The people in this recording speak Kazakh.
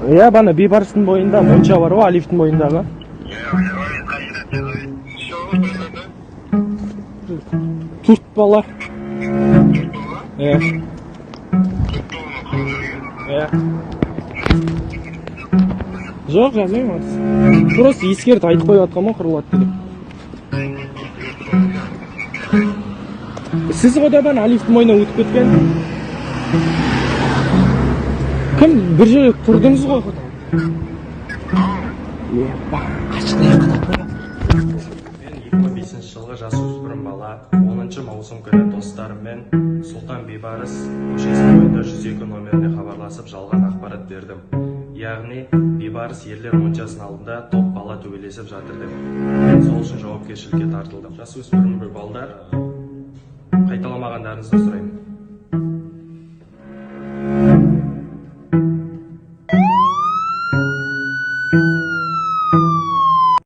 Иә, бана Бейбарыстың бойында монша бар ғой, Алифтің бойындағы. Төрт бала. Иә. Иә. Жоқ, жазбаймын. Просто ескертіп айтып қойып жатқанмын ғой, қырылады деп. Сіз ғой да бана Алифтің мойнына өтіп кеткен. Кім бір жерде тұрдыңыз ғой? Еба, қашты. Мен 2005 жылғы жасөспірім бала 10 маусым күні достарыммен Сұлтан Бейбарыс көшесі бойында 102 номеріне хабарласып, жалған ақпарат бердім. Яғни Бейбарыс ерлер моншасының алдында топ бала төбелесіп жатыр деп. Мен сол үшін жауапкершілікке тартылдым. Жасөспірім бір балдар, қайталамағандарыңызды сұраймын.